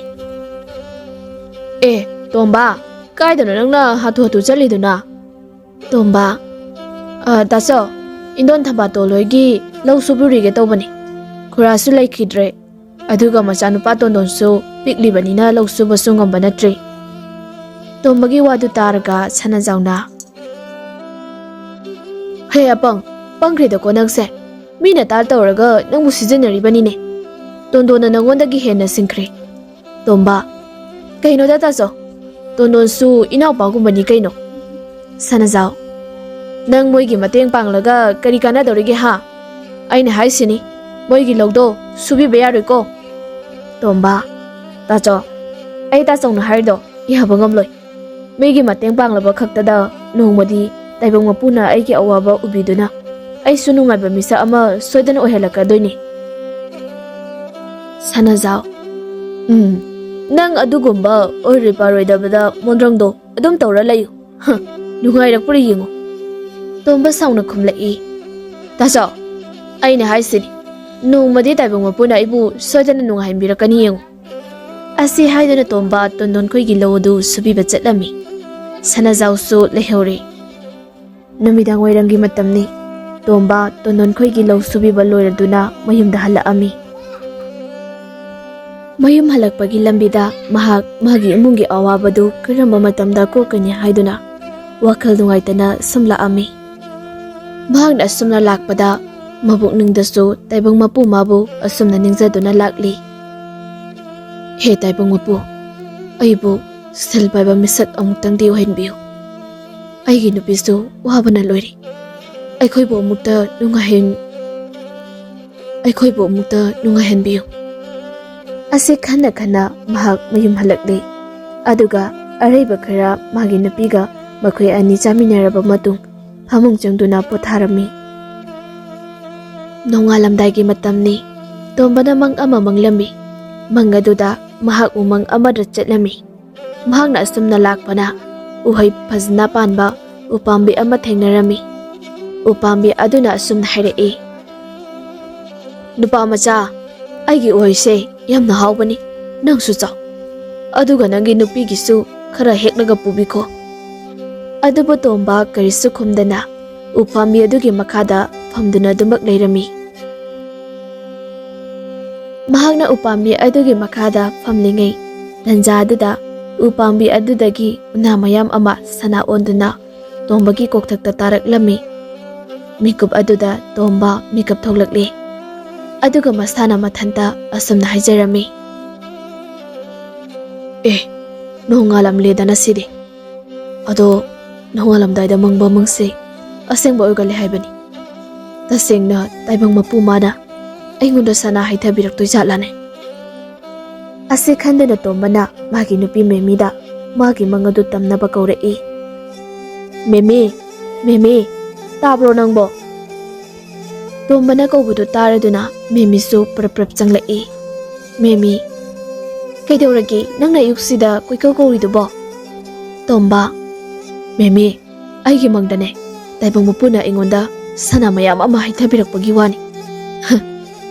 "ꯑꯦ, ꯇꯣꯝꯕ, ꯀꯥꯏꯗꯅꯣ ꯅꯪꯅ ꯍꯥꯊꯨ ꯍꯥꯊꯨ ꯆꯠꯂꯤꯗꯨꯅ?" ꯇꯣꯝꯕ, "ꯑ, ꯇꯥꯆꯧ, ꯏꯟꯗꯣꯟ ꯊꯝꯕꯥꯇꯣꯟ ꯍꯣꯏꯒꯤ ꯂꯧ ꯁꯨꯕꯤꯔꯨꯒꯦ ꯇꯧꯕꯅꯤ꯫ ꯈꯨꯔꯥꯁꯨ ꯂꯩꯈꯤꯗ꯭ꯔꯦ, ꯑꯗꯨꯒ ꯃꯆꯥꯅꯨꯄꯥ ꯇꯣꯟꯗꯣꯟꯁꯨ ꯄꯤꯛꯂꯤꯕꯅꯤꯅ ꯂꯧ ꯁꯨꯕꯁꯨ ꯉꯝꯕ ꯅꯠꯇ꯭ꯔꯤ꯫" ꯇꯣꯝꯕꯒꯤ ꯋꯥꯗꯨ ꯇꯥꯔꯒ ꯁꯅꯥꯖꯥꯎꯅ, "ꯍꯦ ꯑꯄꯪ, ꯄꯪꯈ꯭ꯔꯦꯗꯀꯣ ꯅꯪꯁꯦ꯫ ꯃꯤꯅ ꯇꯥ ꯇꯧꯔꯒ ꯅꯪꯕꯨ ꯁꯤꯖꯤꯟꯅꯔꯤꯕꯅꯤꯅꯦ꯫ ꯇꯣꯟꯗꯣꯟꯅ ꯅꯪꯉꯣꯟꯗꯒꯤ ꯍꯦꯟꯅ ꯁꯤꯡꯈ꯭ꯔꯦ꯫" ꯇꯣꯝꯕ, "ꯀꯩꯅꯣꯗ ꯇꯥꯆꯧ, ꯇꯣꯟꯗꯣꯟꯁꯨ ꯏꯅꯥꯎꯄꯥꯒꯨꯝꯕꯅꯤ ꯀꯩꯅꯣ꯫" ꯁꯅꯥꯖꯥꯎ, "ꯅꯪ ꯃꯣꯏꯒꯤ ꯃꯇꯦꯡ ꯄꯥꯡꯂꯒ ꯀꯔꯤ ꯀꯥꯟꯅꯗꯧꯔꯤꯒꯦ ꯍꯥ? ꯑꯩꯅ ꯍꯥꯏꯁꯤꯅꯤ, ꯃꯣꯏꯒꯤ ꯂꯧꯗꯣ ꯁꯨꯕꯤꯕ ꯌꯥꯔꯣꯏꯀꯣ꯫" ꯇꯣꯝꯕ, "ꯇꯥꯆꯧ, ꯑꯩ ꯇꯥꯆꯧꯅ ꯍꯥꯏꯔꯤꯗꯣ ꯌꯥꯕ ꯉꯝꯂꯣꯏ꯫ ꯃꯤꯒꯤ ꯃꯇꯦꯡ ꯄꯥꯡꯂꯕ ꯈꯛꯇꯗ ꯅꯣꯡꯃꯗꯤ ꯇꯥꯏꯕꯪ ꯃꯄꯨꯅ ꯑꯩꯒꯤ ꯑꯋꯥꯕ ꯎꯕꯤꯗꯨꯅ ꯑꯩꯁꯨ ꯅꯨꯡꯉꯥꯏꯕ ꯃꯤꯁꯛ ꯑꯃ ꯁꯣꯏꯗꯅ ꯑꯣꯏꯍꯜꯂꯛꯀꯗꯣꯏꯅꯤ꯫" ꯁꯅꯥꯖꯥꯎ, "ꯎꯝ, ꯅꯪ ꯑꯗꯨꯒꯨꯝꯕ ꯑꯣꯏꯔꯣꯏ ꯄꯥꯔꯣꯏꯗꯕꯗ ꯃꯣꯟꯗ꯭ꯔꯪꯗꯣ ꯑꯗꯨꯝ ꯇꯧꯔ ꯂꯩꯌꯨ꯫ ꯍ, ꯅꯨꯡꯉꯥꯏꯔꯛꯄ꯭ꯔꯥ ꯌꯦꯡꯉꯨ꯫" ꯇꯣꯝꯕ ꯁꯥꯎꯅ ꯈꯨꯝꯂꯛꯏ꯫ "ꯇꯥꯆꯧ, ꯑꯩꯅ ꯍꯥꯏꯁꯤꯅꯤ, ꯅꯣꯡꯃꯗꯤ ꯇꯥꯏꯕꯪ ꯃꯄꯨꯅ ꯑꯩꯕꯨ ꯁꯣꯏꯗꯅ ꯅꯨꯡꯉꯥꯏꯍꯟꯕꯤꯔꯛꯀꯅꯤ ꯌꯦꯡꯉꯨ꯫" ꯑꯁꯤ ꯍꯥꯏꯗꯨꯅ ꯇꯣꯝꯕ ꯇꯣꯟꯗꯣꯟ ꯈꯣꯏꯒꯤ ꯂꯧ ꯑꯗꯨ ꯁꯨꯕꯤꯕ ꯆꯠꯂꯝꯃꯤ꯫ ꯁꯅꯥꯖꯥꯎꯁꯨ ꯂꯩꯍꯧꯔꯦ꯫ ꯅꯨꯃꯤꯗꯥꯡ ꯋꯥꯏꯔꯝꯒꯤ ꯃꯇꯝꯅꯤ꯫ ꯇꯣꯝꯕ ꯇꯣꯟꯗꯣꯟ ꯈꯣꯏꯒꯤ ꯂꯧ ꯁꯨꯕꯤꯕ ꯂꯣꯏꯔꯗꯨꯅ ꯃꯌꯨꯝꯗ ꯍꯜꯂꯛꯑꯝꯃꯤ꯫ ꯃꯌꯨꯝ ꯍꯜꯂꯛꯄꯒꯤ ꯂꯝꯕꯤꯗ ꯃꯍꯥꯛ ꯃꯥꯒꯤ ꯏꯃꯨꯡꯒꯤ ꯑꯋꯥꯕꯗꯨ ꯀꯔꯝꯕ ꯃꯇꯝꯗ ꯀꯣꯛꯀꯅꯤ ꯍꯥꯏꯗꯨꯅ ꯋꯥꯈꯜ ꯅꯨꯡꯉꯥꯏꯇꯅ ꯁꯨꯝ ꯂꯥꯛꯑꯝꯃꯤ꯫ ꯃꯍꯥꯛꯅ ꯑꯁꯨꯝꯅ ꯂꯥꯛꯄꯗ ꯃꯕꯨꯛꯅꯤꯡꯗꯁꯨ ꯇꯥꯏꯕꯪ ꯃꯄꯨ ꯃꯥꯕꯨ ꯑꯁꯨꯝꯅ ꯅꯤꯡꯖꯗꯨꯅ ꯂꯥꯛꯂꯤ꯫ "ꯍꯦ ꯇꯥꯏꯕꯪ ꯃꯄꯨ, ꯑꯩꯕꯨ ꯁꯦꯜ ꯄꯥꯏꯕ ꯃꯤꯁꯛ ꯑꯃꯨꯛꯇꯪꯗꯤ ꯑꯣꯏꯍꯟꯕꯤꯌꯨ꯫ ꯑꯩꯒꯤ ꯅꯨꯄꯤꯁꯨ ꯋꯥꯕꯅ ꯂꯣꯏꯔꯦ꯫ ꯑꯩꯈꯣꯏꯕꯨ ꯑꯃꯨꯛꯇ ꯅꯨꯡꯉꯥꯏꯍꯟ-, ꯑꯩꯈꯣꯏꯕꯨ ꯑꯃꯨꯛꯇ ꯅꯨꯡꯉꯥꯏꯍꯟꯕꯤꯌꯨ꯫" ꯑꯁꯤ ꯈꯟꯅ ꯈꯟꯅ ꯃꯍꯥꯛ ꯃꯌꯨꯝ ꯍꯜꯂꯛꯂꯦ꯫ ꯑꯗꯨꯒ ꯑꯔꯩꯕ ꯈꯔ ꯃꯥꯒꯤ ꯅꯨꯄꯤꯒ ꯃꯈꯣꯏ ꯑꯅꯤ ꯆꯥꯃꯤꯟꯅꯔꯕ ꯃꯇꯨꯡ ꯐꯃꯨꯡ ꯆꯪꯗꯨꯅ ꯄꯣꯊꯥꯔꯝꯃꯤ꯫ ꯅꯣꯡꯉꯥꯜꯂꯝꯗꯥꯏꯒꯤ ꯃꯇꯝꯅꯤ꯫ ꯇꯣꯝꯕꯅ ꯃꯪ ꯑꯃ ꯃꯪꯂꯝꯃꯤ꯫ ꯃꯪ ꯑꯗꯨꯗ ꯃꯍꯥꯛ ꯎꯃꯪ ꯑꯃꯗ ꯆꯠꯂꯝꯃꯤ꯫ ꯃꯍꯥꯛꯅ ꯑꯁꯨꯝꯅ ꯂꯥꯛꯄꯅ ꯎꯍꯩ ꯐꯖꯅ ꯄꯥꯟꯕ ꯎꯄꯥꯝꯕꯤ ꯑꯃ ꯊꯦꯡꯅꯔꯝꯃꯤ꯫ ꯎꯄꯥꯝꯕꯤ ꯑꯗꯨꯅ ꯑꯁꯨꯝꯅ ꯍꯥꯏꯔꯛꯏ, "ꯅꯨꯄꯥ ꯃꯆꯥ, ꯑꯩꯒꯤ ꯎꯍꯩꯁꯦ ꯌꯥꯝꯅ ꯍꯥꯎꯕꯅꯤ, ꯅꯪꯁꯨ ꯆꯥꯎ꯫ ꯑꯗꯨꯒ ꯅꯪꯒꯤ ꯅꯨꯄꯤꯒꯤꯁꯨ ꯈꯔ ꯍꯦꯛꯂꯒ ꯄꯨꯕꯤꯈꯣ꯫" ꯑꯗꯨꯕꯨ ꯇꯣꯝꯕ ꯀꯔꯤꯁꯨ ꯈꯨꯝꯗꯅ ꯎꯄꯥꯝꯕꯤ ꯑꯗꯨꯒꯤ ꯃꯈꯥꯗ ꯐꯝꯗꯨꯅ ꯑꯗꯨꯃꯛ ꯂꯩꯔꯝꯃꯤ꯫ ꯃꯍꯥꯛꯅ ꯎꯄꯥꯝꯕꯤ ꯑꯗꯨꯒꯤ ꯃꯈꯥꯗ ꯐꯝꯂꯤꯉꯩ ꯇꯟꯖꯥ ꯑꯗꯨꯗ ꯎꯄꯥꯝꯕꯤ ꯑꯗꯨꯗꯒꯤ ꯎꯅꯥ ꯃꯌꯥꯝ ꯑꯃ ꯁꯅꯥ ꯑꯣꯟꯗꯨꯅ ꯇꯣꯝꯕꯒꯤ ꯀꯣꯛꯊꯛꯇ ꯇꯥꯔꯛꯂꯝꯃꯤ꯫ ꯃꯤꯀꯨꯞ ꯑꯗꯨꯗ ꯇꯣꯝꯕ ꯃꯤꯀꯞ ꯊꯣꯛꯂꯛꯂꯤ꯫ ꯑꯗꯨꯒ ꯃꯁꯥꯅ ꯃꯊꯟꯇ ꯑꯁꯨꯝꯅ ꯍꯥꯏꯖꯔꯝꯃꯤ, "ꯑꯦ, ꯅꯣꯡꯉꯥꯜꯂꯝꯂꯦꯗꯅ ꯁꯤꯗꯤ꯫ ꯑꯗꯣ ꯅꯣꯡꯉꯥꯜꯂꯝꯗꯥꯏꯗ ꯃꯪꯕ ꯃꯪꯁꯦ ꯑꯁꯦꯡꯕ ꯑꯣꯏꯒꯜꯂꯦ ꯍꯥꯏꯕꯅꯤ꯫ ꯇꯁꯦꯡꯅ ꯇꯥꯏꯕꯪ ꯃꯄꯨ ꯃꯥꯅ ꯑꯩꯉꯣꯟꯗ ꯁꯅꯥ ꯍꯩꯊꯕꯤꯔꯛꯇꯣꯏ ꯖꯥꯠꯂꯥꯅꯦ?" ꯑꯁꯤ ꯈꯟꯗꯨꯅ ꯇꯣꯝꯕꯅ ꯃꯥꯒꯤ ꯅꯨꯄꯤ ꯃꯦꯃꯤꯗ ꯃꯥꯒꯤ ꯃꯪ ꯑꯗꯨ ꯇꯝꯅꯕ ꯀꯧꯔꯛꯏ꯫ "ꯃꯦꯃꯤ, ꯃꯦꯃꯤ, ꯇꯥꯕ꯭ꯔꯣ ꯅꯪꯕꯣ?" ꯇꯣꯝꯕꯅ ꯀꯧꯕꯗꯨ ꯇꯥꯔꯗꯨꯅ ꯃꯦꯃꯤꯁꯨ ꯄ꯭ꯔꯞ ꯄ꯭ꯔꯞ ꯆꯪꯂꯛꯏ꯫ "ꯃꯦꯃꯤ, ꯀꯩꯗꯧꯔꯒꯦ ꯅꯪꯅ ꯑꯌꯨꯛꯁꯤꯗ ꯀꯣꯏꯀꯧ ꯀꯧꯔꯤꯗꯨꯕꯣ?" ꯇꯣꯝꯕ, "ꯃꯦꯃꯤ, ꯑꯩꯒꯤ ꯃꯪꯗꯅꯦ ꯇꯥꯏꯕꯪ ꯃꯄꯨꯅ ꯑꯩꯉꯣꯟꯗ ꯁꯅꯥ ꯃꯌꯥꯝ ꯑꯃ ꯍꯩꯊꯕꯤꯔꯛꯄꯒꯤ ꯋꯥꯅꯤ꯫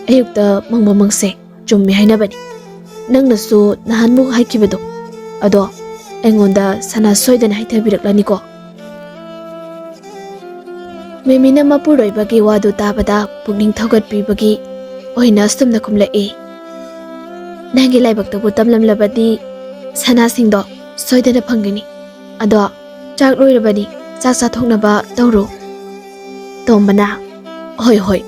ꯑꯌꯨꯛꯇ ꯃꯪꯕ ꯃꯪꯁꯦ ꯆꯨꯝꯃꯦ ꯍꯥꯏꯅꯕꯅꯤ꯫ ꯅꯪꯅꯁꯨ ꯅꯍꯥꯟꯃꯨꯛ ꯍꯥꯏꯈꯤꯕꯗꯣ, ꯑꯗꯣ ꯑꯩꯉꯣꯟꯗ ꯁꯅꯥ ꯁꯣꯏꯗꯅ ꯍꯩꯊꯕꯤꯔꯛꯂꯅꯤꯀꯣ꯫" ꯃꯦꯃꯤꯅ ꯃꯄꯨꯔꯣꯏꯕꯒꯤ ꯋꯥꯗꯨ ꯇꯥꯕꯗ ꯄꯨꯛꯅꯤꯡ ꯊꯧꯒꯠꯄꯤꯕꯒꯤ ꯑꯣꯏꯅ ꯑꯁꯨꯝꯅ ꯈꯨꯝꯂꯛꯏ, ꯅꯪꯒꯤ ꯂꯥꯏꯕꯛꯇꯕꯨ ꯇꯝꯂꯝꯂꯕꯗꯤ ꯁꯅꯥꯁꯤꯡꯗꯣ ꯁꯣꯏꯗꯅ ꯐꯪꯒꯅꯤ꯫ ꯑꯗꯣ ꯆꯥꯛ ꯂꯣꯏꯔꯕꯅꯤ, ꯆꯥꯛ ꯆꯥꯊꯣꯛꯅꯕ ꯇꯧꯔꯣ꯫" ꯇꯣꯝꯕꯅ, "ꯍꯣꯏ, ꯍꯣꯏ꯫"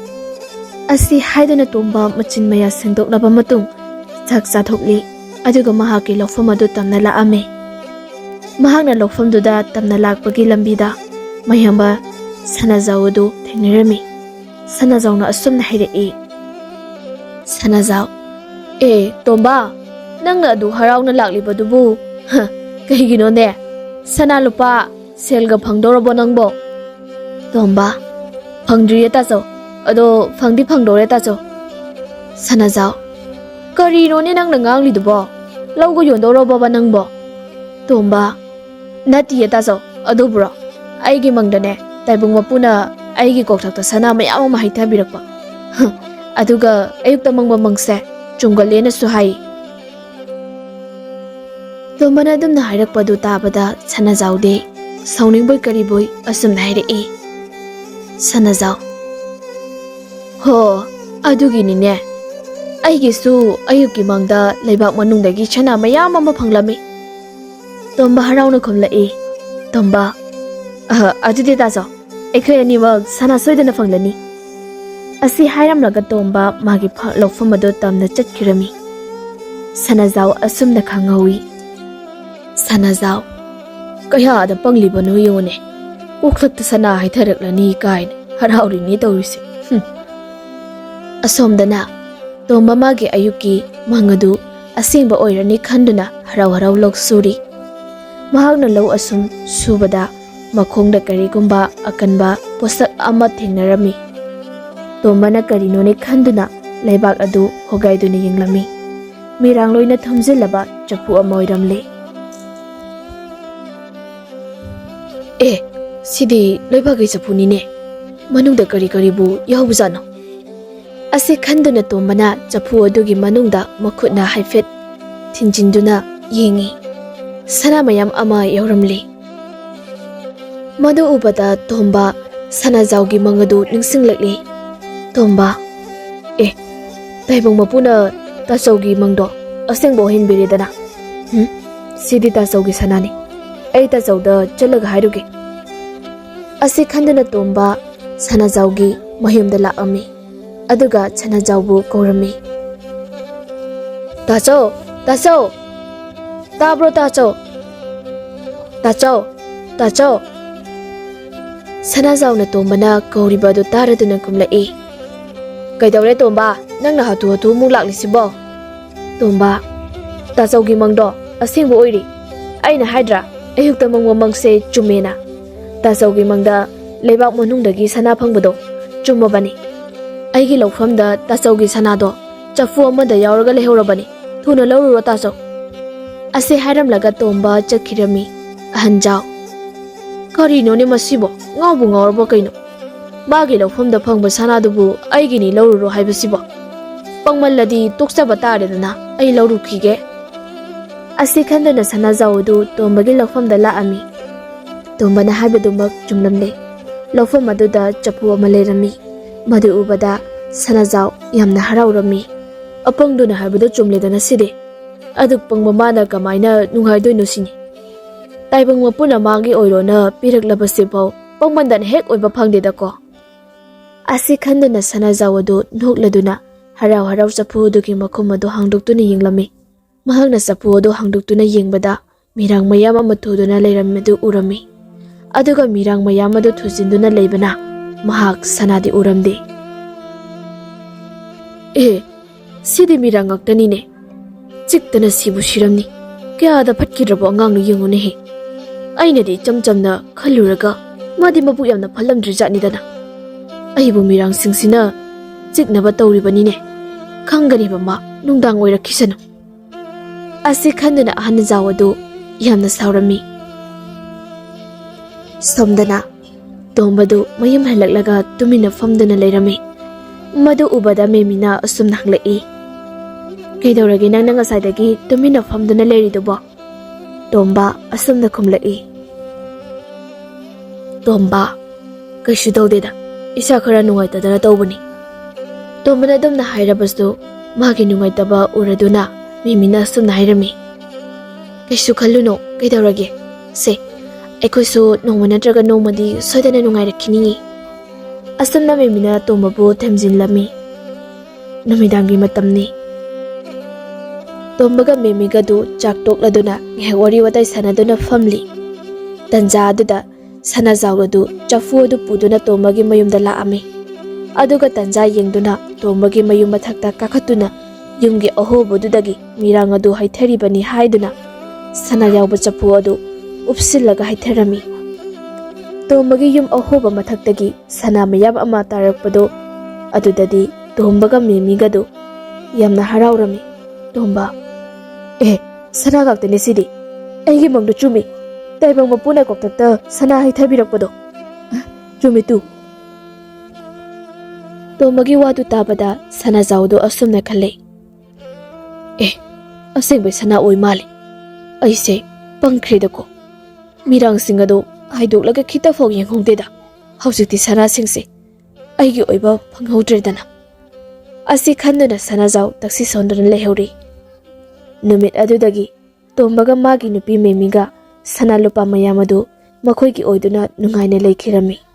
ꯑꯁꯤ ꯍꯥꯏꯗꯨꯅ ꯇꯣꯝꯕ ꯃꯆꯤꯟ ꯃꯌꯥ ꯁꯦꯡꯗꯣꯛꯂꯕ ꯃꯇꯨꯡ ꯆꯥꯛ ꯆꯥꯊꯣꯛꯂꯤ꯫ ꯑꯗꯨꯒ ꯃꯍꯥꯛꯀꯤ ꯂꯧꯐꯝ ꯑꯗꯨ ꯇꯝꯅ ꯂꯥꯛꯑꯝꯃꯤ꯫ ꯃꯍꯥꯛꯅ ꯂꯧꯐꯝꯗꯨꯗ ꯇꯝꯅ ꯂꯥꯛꯄꯒꯤ ꯂꯝꯕꯤꯗ ꯃꯌꯥꯝꯕ ꯁꯅꯥꯖꯥꯎ ꯑꯗꯨ ꯊꯦꯡꯅꯔꯝꯃꯤ꯫ ꯁꯅꯥꯖꯥꯎꯅ ꯑꯁꯨꯝꯅ ꯍꯥꯏꯔꯛꯏ, "ꯁꯅꯥꯖꯥꯎ, ꯑꯦ ꯇꯣꯝꯕ, ꯅꯪꯅ ꯑꯗꯨ ꯍꯔꯥꯎꯅ ꯂꯥꯛꯂꯤꯕꯗꯨꯕꯨ, ꯍ, ꯀꯩꯒꯤꯅꯣꯅꯦ? ꯁꯅꯥ ꯂꯨꯄꯥ ꯁꯦꯜꯒ ꯐꯪꯗꯧꯔꯕꯣ ꯅꯪꯕꯣ?" ꯇꯣꯝꯕ, "ꯐꯪꯗ꯭ꯔꯤꯌꯦ ꯇꯥꯆꯧ, ꯑꯗꯣ ꯐꯪꯗꯤ ꯐꯪꯗꯧꯔꯦ ꯇꯥꯆꯧ꯫" ꯁꯅꯥꯖꯥꯎ, "ꯀꯔꯤꯅꯣꯅꯦ ꯅꯪꯅ ꯉꯥꯡꯂꯤꯗꯨꯕꯣ? ꯂꯧꯒ ꯌꯣꯟꯗꯧꯔꯕꯣꯕ ꯅꯪꯕꯣ?" ꯇꯣꯝꯕ, "ꯅꯠꯇꯤꯌꯦ ꯇꯥꯆꯧ, ꯑꯗꯨꯕꯨꯔꯣ? ꯑꯩꯒꯤ ꯃꯪꯗꯅꯦ, ꯇꯥꯏꯕꯪ ꯃꯄꯨꯅ ꯑꯩꯒꯤ ꯀꯣꯛꯊꯛꯇ ꯁꯅꯥ ꯃꯌꯥꯝ ꯑꯃ ꯍꯩꯊꯕꯤꯔꯛꯄ꯫ ꯍ, ꯑꯗꯨꯒ ꯑꯌꯨꯛꯇ ꯃꯪꯕ ꯃꯪꯁꯦ ꯆꯨꯝꯒꯜꯂꯦꯅꯁꯨ ꯍꯥꯏ꯫" ꯇꯣꯝꯕꯅ ꯑꯗꯨꯝꯅ ꯍꯥꯏꯔꯛꯄꯗꯨ ꯇꯥꯕꯗ ꯁꯅꯥꯖꯥꯎꯗꯤ ꯁꯥꯎꯅꯤꯡꯕꯣꯏ ꯀꯔꯤꯕꯣꯏ ꯑꯁꯨꯝꯅ ꯍꯥꯏꯔꯛꯏ꯫ ꯁꯅꯥꯖꯥꯎ, "ꯍꯣ, ꯑꯗꯨꯒꯤꯅꯤꯅꯦ꯫ ꯑꯩꯒꯤꯁꯨ ꯑꯌꯨꯛꯀꯤ ꯃꯪꯗ ꯂꯩꯕꯥꯛ ꯃꯅꯨꯡꯗꯒꯤ ꯁꯅꯥ ꯃꯌꯥꯝ ꯑꯃ ꯐꯪꯂꯝꯃꯤ꯫" ꯇꯣꯝꯕ ꯍꯔꯥꯎꯅ ꯈꯨꯝꯂꯛꯏ꯫ ꯇꯣꯝꯕ, "ꯑꯍ, ꯑꯗꯨꯗꯤ ꯇꯥꯆꯧ, ꯑꯩꯈꯣꯏ ꯑꯅꯤꯃꯛ ꯁꯅꯥ ꯁꯣꯏꯗꯅ ꯐꯪꯂꯅꯤ꯫" ꯑꯁꯤ ꯍꯥꯏꯔꯝꯂꯒ ꯇꯣꯝꯕ ꯃꯥꯒꯤ ꯐ-, ꯂꯧꯐꯝ ꯑꯗꯨ ꯇꯝꯅ ꯆꯠꯈꯤꯔꯝꯃꯤ꯫ ꯁꯅꯥꯖꯥꯎ ꯑꯁꯨꯝꯅ ꯈꯪꯍꯧꯏ꯫ ꯁꯅꯥꯖꯥꯎ, ꯀꯌꯥꯗ ꯄꯪꯂꯤꯕꯅꯣ ꯌꯦꯡꯉꯨꯅꯦ꯫ ꯀꯣꯛꯊꯛꯇ ꯁꯅꯥ ꯍꯩꯊꯔꯛꯂꯅꯤ ꯀꯥꯏꯅ ꯍꯔꯥꯎꯔꯤꯅꯦ ꯇꯧꯔꯤꯁꯦ꯫ ꯍꯨꯝ꯫ ꯑꯁꯣꯝꯗꯅ ꯇꯣꯝꯕ ꯃꯥꯒꯤ ꯑꯌꯨꯛꯀꯤ ꯃꯪ ꯑꯗꯨ ꯑꯁꯦꯡꯕ ꯑꯣꯏꯔꯅꯤ ꯈꯟꯗꯨꯅ ꯍꯔꯥꯎ ꯍꯔꯥꯎ ꯂꯧ ꯁꯨꯔꯤ꯫ ꯃꯍꯥꯛꯅ ꯂꯧ ꯑꯁꯨꯝ ꯁꯨꯕꯗ ꯃꯈꯣꯡꯗ ꯀꯔꯤꯒꯨꯝꯕ ꯑꯀꯟꯕ ꯄꯣꯠꯁꯛ ꯑꯃ ꯊꯦꯡꯅꯔꯝꯃꯤ꯫ ꯇꯣꯝꯕꯅ ꯀꯔꯤꯅꯣꯅꯦ ꯈꯟꯗꯨꯅ ꯂꯩꯕꯥꯛ ꯑꯗꯨ ꯍꯣꯒꯥꯏꯗꯨꯅ ꯌꯦꯡꯂꯝꯃꯤ꯫ ꯃꯤꯔꯥꯡ ꯂꯣꯏꯅ ꯊꯨꯝꯖꯤꯜꯂꯕ ꯆꯐꯨ ꯑꯃ ꯑꯣꯏꯔꯝꯂꯦ꯫ "ꯑꯦ, ꯁꯤꯗꯤ ꯂꯩꯕꯥꯛꯀꯤ ꯆꯐꯨꯅꯤꯅꯦ꯫ ꯃꯅꯨꯡꯗ ꯀꯔꯤ ꯀꯔꯤꯕꯨ ꯌꯥꯎꯕꯖꯥꯠꯅꯣ?" ꯑꯁꯤ ꯈꯟꯗꯨꯅ ꯇꯣꯝꯕꯅ ꯆꯐꯨ ꯑꯗꯨꯒꯤ ꯃꯅꯨꯡꯗ ꯃꯈꯨꯠꯅ ꯍꯥꯏꯐꯦꯠ ꯊꯤꯟꯖꯤꯟꯗꯨꯅ ꯌꯦꯡꯉꯤ꯫ ꯁꯅꯥ ꯃꯌꯥꯝ ꯑꯃ ꯌꯥꯎꯔꯝꯂꯤ꯫ ꯃꯗꯨ ꯎꯕꯗ ꯇꯣꯝꯕ ꯁꯅꯥꯖꯥꯎꯒꯤ ꯃꯪ ꯑꯗꯨ ꯅꯤꯡꯁꯤꯡꯂꯛꯂꯤ꯫ ꯇꯣꯝꯕ, "ꯑꯦ, ꯇꯥꯏꯕꯪ ꯃꯄꯨꯅ ꯇꯥꯆꯧꯒꯤ ꯃꯪꯗꯣ ꯑꯁꯦꯡꯕ ꯑꯣꯏꯍꯟꯕꯤꯔꯦꯗꯅ꯫ ꯎꯝ, ꯁꯤꯗꯤ ꯇꯥꯆꯧꯒꯤ ꯁꯅꯥꯅꯤ꯫ ꯑꯩ ꯇꯥꯆꯧꯗ ꯆꯠꯂꯒ ꯍꯥꯏꯔꯨꯒꯦ꯫ ꯑꯁꯤ ꯈꯟꯗꯨꯅ ꯇꯣꯝꯕ ꯁꯅꯥꯖꯥꯎꯒꯤ ꯃꯌꯨꯝꯗ ꯂꯥꯛꯑꯝꯃꯤ꯫ ꯑꯗꯨꯒ ꯁꯅꯥꯖꯥꯎꯕꯨ ꯀꯧꯔꯝꯃꯤ꯫ "ꯇꯥꯆꯧ, ꯇꯥꯆꯧ! ꯇꯥꯕ꯭ꯔꯣ ꯇꯥꯆꯧ? ꯇꯥꯆꯧ, ꯇꯥꯆꯧ!" ꯁꯅꯥꯖꯥꯎꯅ ꯇꯣꯝꯕꯅ ꯀꯧꯔꯤꯕ ꯑꯗꯨ ꯇꯥꯔꯗꯨꯅ ꯈꯨꯝꯂꯛꯏ꯫ "ꯀꯩꯗꯧꯔꯦ ꯇꯣꯝꯕ? ꯅꯪꯅ ꯍꯥꯊꯨ ꯍꯥꯊꯨ ꯑꯃꯨꯛ ꯂꯥꯛꯂꯤꯁꯤꯕꯣ?" "ꯇꯣꯝꯕ, ꯇꯥꯆꯧꯒꯤ ꯃꯪꯗꯣ ꯑꯁꯦꯡꯕ ꯑꯣꯏꯔꯤ꯫ ꯑꯩꯅ ꯍꯥꯏꯗ꯭ꯔꯥ, ꯑꯌꯨꯛꯇ ꯃꯪꯕ ꯃꯪꯁꯦ ꯆꯨꯝꯃꯦꯅ꯫ ꯇꯥꯆꯧꯒꯤ ꯃꯪꯗ ꯂꯩꯕꯥꯛ ꯃꯅꯨꯡꯗꯒꯤ ꯁꯅꯥ ꯐꯪꯕꯗꯣ ꯆꯨꯝꯃꯕꯅꯤ꯫ ꯑꯩꯒꯤ ꯂꯧꯐꯝꯗ ꯇꯥꯆꯧꯒꯤ ꯁꯅꯥꯗꯣ ꯆꯐꯨ ꯑꯃꯗ ꯌꯥꯎꯔꯒ ꯂꯩꯍꯧꯔꯕꯅꯤ꯫ ꯊꯨꯅ ꯂꯧꯔꯨꯔꯣ ꯇꯥꯆꯧ꯫" ꯑꯁꯤ ꯍꯥꯏꯔꯝꯂꯒ ꯇꯣꯝꯕ ꯆꯠꯈꯤꯔꯝꯃꯤ꯫ ꯑꯍꯟꯖꯥꯎ, "ꯀꯔꯤꯅꯣꯅꯦ ꯃꯁꯤꯕꯣ? ꯉꯥꯎꯕꯨ ꯉꯥꯎꯔꯕ ꯀꯩꯅꯣ? ꯃꯥꯒꯤ ꯂꯧꯐꯝꯗ ꯐꯪꯕ ꯁꯅꯥꯗꯨꯕꯨ ꯑꯩꯒꯤꯅꯤ ꯂꯧꯔꯨꯔꯣ ꯍꯥꯏꯕꯁꯤꯕꯣ? ꯄꯪꯃꯜꯂꯗꯤ ꯇꯣꯛꯆꯕ ꯇꯥꯔꯦꯗꯅ, ꯑꯩ ꯂꯧꯔꯨꯈꯤꯒꯦ꯫" ꯑꯁꯤ ꯈꯟꯗꯨꯅ ꯁꯅꯥꯖꯥꯎ ꯑꯗꯨ ꯇꯣꯝꯕꯒꯤ ꯂꯧꯐꯝꯗ ꯂꯥꯛꯑꯝꯃꯤ꯫ ꯇꯣꯝꯕꯅ ꯍꯥꯏꯕꯗꯨꯃꯛ ꯆꯨꯝꯂꯝꯂꯦ꯫ ꯂꯧꯐꯝ ꯑꯗꯨꯗ ꯆꯐꯨ ꯑꯃ ꯂꯩꯔꯝꯃꯤ꯫ ꯃꯗꯨ ꯎꯕꯗ ꯁꯅꯥꯖꯥꯎ ꯌꯥꯝꯅ ꯍꯔꯥꯎꯔꯝꯃꯤ꯫ "ꯑꯄꯪꯗꯨꯅ ꯍꯥꯏꯕꯗꯣ ꯆꯨꯝꯂꯦꯗꯅ ꯁꯤꯗꯤ꯫ ꯑꯗꯨꯛ ꯄꯪꯕ ꯃꯥꯅ ꯀꯃꯥꯏꯅ ꯅꯨꯡꯉꯥꯏꯗꯣꯏꯅꯣ ꯁꯤꯅꯤ꯫ ꯇꯥꯏꯕꯪ ꯃꯄꯨꯅ ꯃꯥꯒꯤ ꯑꯣꯏꯔꯣꯅ ꯄꯤꯔꯛꯂꯕꯁꯤꯐꯥꯎ ꯄꯪꯃꯟꯗꯅ ꯍꯦꯛ ꯑꯣꯏꯕ ꯐꯪꯗꯦꯗꯀꯣ꯫" ꯑꯁꯤ ꯈꯟꯗꯨꯅ ꯁꯅꯥꯖꯥꯎ ꯑꯗꯨ ꯅꯣꯛꯂꯗꯨꯅ ꯍꯔꯥꯎ ꯍꯔꯥꯎ ꯆꯐꯨ ꯑꯗꯨꯒꯤ ꯃꯈꯨꯝ ꯑꯗꯨ ꯍꯥꯡꯗꯣꯛꯇꯨꯅ ꯌꯦꯡꯂꯝꯃꯤ꯫ ꯃꯍꯥꯛꯅ ꯆꯐꯨ ꯑꯗꯨ ꯍꯥꯡꯗꯣꯛꯇꯨꯅ ꯌꯦꯡꯕꯗ ꯃꯤꯔꯥꯡ ꯃꯌꯥꯝ ꯑꯃ ꯊꯨꯗꯨꯅ ꯂꯩꯔꯝꯕꯗꯨ ꯎꯔꯝꯃꯤ꯫ ꯑꯗꯨꯒ ꯃꯤꯔꯥꯡ ꯃꯌꯥꯝ ꯑꯗꯨ ꯊꯨꯖꯤꯟꯗꯨꯅ ꯂꯩꯕꯅ ꯃꯍꯥꯛ ꯁꯅꯥꯗꯤ ꯎꯔꯝꯗꯦ꯫ "ꯑꯦ, ꯁꯤꯗꯤ ꯃꯤꯔꯥꯡ ꯉꯥꯛꯇꯅꯤꯅꯦ꯫ ꯆꯤꯛꯇꯅ ꯁꯤꯕꯨ ꯁꯤꯔꯝꯅꯤ꯫ ꯀꯌꯥꯗ ꯐꯠꯈꯤꯗ꯭ꯔꯕ ꯑꯉꯥꯡꯅꯣ ꯌꯦꯡꯉꯨꯅꯦꯍꯦ꯫ ꯑꯩꯅꯗꯤ ꯏꯆꯝ ꯆꯝꯅ ꯈꯜꯂꯨꯔꯒ ꯃꯥꯗꯤ ꯃꯕꯨꯛ ꯌꯥꯝꯅ ꯐꯠꯂꯝꯗ꯭ꯔꯤꯖꯥꯠꯅꯤꯗꯅ꯫ ꯑꯩꯕꯨ ꯃꯤꯔꯥꯡꯁꯤꯡꯁꯤꯅ ꯆꯤꯛꯅꯕ ꯇꯧꯔꯤꯕꯅꯤꯅꯦ꯫ ꯈꯪꯒꯅꯦꯕ ꯃꯥ ꯅꯨꯡꯗꯥꯡ ꯑꯣꯏꯔꯛꯈꯤꯁꯅꯨ꯫" ꯑꯁꯤ ꯈꯟꯗꯨꯅ ꯑꯍꯟꯖꯥꯎ ꯑꯗꯨ ꯌꯥꯝꯅ ꯁꯥꯎꯔꯝꯃꯤ꯫ ꯁꯣꯝꯗꯅ ꯇꯣꯝꯕꯗꯨ ꯃꯌꯨꯝ ꯍꯜꯂꯛꯂꯒ ꯇꯨꯃꯤꯟꯅ ꯐꯝꯗꯨꯅ ꯂꯩꯔꯝꯃꯤ꯫ ꯃꯗꯨ ꯎꯕꯗ ꯃꯦꯃꯤꯅ ꯑꯁꯨꯝꯅ ꯍꯪꯂꯛꯏ, "ꯀꯩꯗꯧꯔꯒꯦ ꯅꯪꯅ ꯉꯁꯥꯏꯗꯒꯤ ꯇꯨꯃꯤꯟꯅ ꯐꯝꯗꯨꯅ ꯂꯩꯔꯤꯗꯨꯕꯣ?" ꯇꯣꯝꯕ ꯑꯁꯨꯝꯅ ꯈꯨꯝꯂꯛꯏ, "ꯇꯣꯝꯕ, ꯀꯩꯁꯨ ꯇꯧꯗꯦꯗ, ꯏꯁꯥ ꯈꯔ ꯅꯨꯡꯉꯥꯏꯇꯗꯅ ꯇꯧꯕꯅꯤ꯫" ꯇꯣꯝꯕꯅ ꯑꯗꯨꯝꯅ ꯍꯥꯏꯔꯕꯁꯨ ꯃꯥꯒꯤ ꯅꯨꯡꯉꯥꯏꯇꯕ ꯎꯔꯗꯨꯅ ꯃꯦꯃꯤꯅ ꯑꯁꯨꯝꯅ ꯍꯥꯏꯔꯝꯃꯤ, "ꯀꯩꯁꯨ ꯈꯜꯂꯨꯅꯨ, ꯀꯩꯗꯧꯔꯒꯦ? ꯁꯦ, ꯑꯩꯈꯣꯏꯁꯨ ꯅꯣꯡꯃ ꯅꯠꯇ꯭ꯔꯒ ꯅꯣꯡꯃꯗꯤ ꯁꯣꯏꯗꯅ ꯅꯨꯡꯉꯥꯏꯔꯛꯈꯤꯅꯤ꯫" ꯑꯁꯨꯝꯅ ꯃꯦꯃꯤꯅ ꯇꯣꯝꯕꯕꯨ ꯊꯦꯝꯖꯤꯜꯂꯝꯃꯤ꯫ ꯅꯨꯃꯤꯗꯥꯡꯒꯤ ꯃꯇꯝꯅꯤ꯫ ꯇꯣꯝꯕꯒ ꯃꯦꯃꯤꯒꯗꯨ ꯆꯥꯛ ꯇꯣꯛꯂꯗꯨꯅ ꯉꯥꯏꯍꯥꯛ ꯋꯥꯔꯤ ꯋꯥꯇꯥꯏ ꯁꯥꯟꯅꯗꯨꯅ ꯐꯝꯂꯤ꯫ ꯇꯟꯖꯥ ꯑꯗꯨꯗ ꯁꯅꯥꯖꯥꯎ ꯑꯗꯨ ꯆꯐꯨ ꯑꯗꯨ ꯄꯨꯗꯨꯅ ꯇꯣꯝꯕꯒꯤ ꯃꯌꯨꯝꯗ ꯂꯥꯛꯑꯝꯃꯤ꯫ ꯑꯗꯨꯒ ꯇꯟꯖꯥ ꯌꯦꯡꯗꯨꯅ ꯇꯣꯝꯕꯒꯤ ꯃꯌꯨꯝ ꯃꯊꯛꯇ ꯀꯥꯈꯠꯇꯨꯅ ꯌꯨꯝꯒꯤ ꯑꯍꯣꯕꯗꯨꯗꯒꯤ ꯃꯤꯔꯥꯡ ꯑꯗꯨ ꯍꯩꯊꯔꯤꯕꯅꯤ ꯍꯥꯏꯗꯨꯅ ꯁꯅꯥ ꯌꯥꯎꯕ ꯆꯐꯨ ꯑꯗꯨ ꯎꯞꯁꯤꯜꯂꯒ ꯍꯩꯊꯔꯝꯃꯤ꯫ ꯇꯣꯝꯕꯒꯤ ꯌꯨꯝ ꯑꯍꯣꯕ ꯃꯊꯛꯇꯒꯤ ꯁꯅꯥ ꯃꯌꯥꯝ ꯑꯃ ꯇꯥꯔꯛꯄꯗꯨ ꯑꯗꯨꯗꯗꯤ ꯇꯣꯝꯕꯒ ꯃꯦꯃꯤꯒꯗꯨ ꯌꯥꯝꯅ ꯍꯔꯥꯎꯔꯝꯃꯤ꯫ ꯇꯣꯝꯕ, "ꯑꯦ, ꯁꯅꯥ ꯉꯥꯛꯇꯅꯦ ꯁꯤꯗꯤ꯫ ꯑꯩꯒꯤ ꯃꯪꯗ ꯆꯨꯝꯃꯤ꯫ ꯇꯥꯏꯕꯪ ꯃꯄꯨꯅ ꯀꯣꯛꯊꯛꯇ ꯁꯅꯥ ꯍꯩꯊꯕꯤꯔꯛꯄꯗꯣ꯫ ꯆꯨꯝꯃꯤ ꯇꯨ꯫" ꯇꯣꯝꯕꯒꯤ ꯋꯥꯗꯨ ꯇꯥꯕꯗ ꯁꯅꯥꯖꯥꯎꯗꯨ ꯑꯁꯨꯝꯅ ꯈꯜꯂꯤ, "ꯑꯦ, ꯑꯁꯦꯡꯕꯩ ꯁꯅꯥ ꯑꯣꯏ ꯃꯥꯜꯂꯦ꯫ ꯑꯩꯁꯦ ꯄꯪꯈ꯭ꯔꯦꯗꯀꯣ꯫ ꯃꯤꯔꯥꯡꯁꯤꯡ ꯑꯗꯣ ꯍꯥꯏꯗꯣꯛꯂꯒ ꯈꯤꯇ ꯐꯥꯎ ꯌꯦꯡꯍꯧꯗꯦꯗ꯫ ꯍꯧꯖꯤꯛꯇꯤ ꯁꯅꯥꯁꯤꯡꯁꯦ ꯑꯩꯒꯤ ꯑꯣꯏꯕ ꯐꯪꯍꯧꯗ꯭ꯔꯦꯗꯅ꯫" ꯑꯁꯤ ꯈꯟꯗꯨꯅ ꯁꯅꯥꯖꯥꯎ ꯇꯛꯁꯤ ꯁꯣꯟꯗꯨꯅ ꯂꯩꯍꯧꯔꯤ꯫ ꯅꯨꯃꯤꯠ ꯑꯗꯨꯗꯒꯤ ꯇꯣꯝꯕꯒ ꯃꯥꯒꯤ ꯅꯨꯄꯤ ꯃꯦꯃꯤꯒ ꯁꯅꯥ ꯂꯨꯄꯥ ꯃꯌꯥꯝ ꯑꯗꯨ ꯃꯈꯣꯏꯒꯤ ꯑꯣꯏꯗꯨꯅ ꯅꯨꯡꯉꯥꯏꯅ ꯂꯩꯈꯤꯔꯝꯃꯤ꯫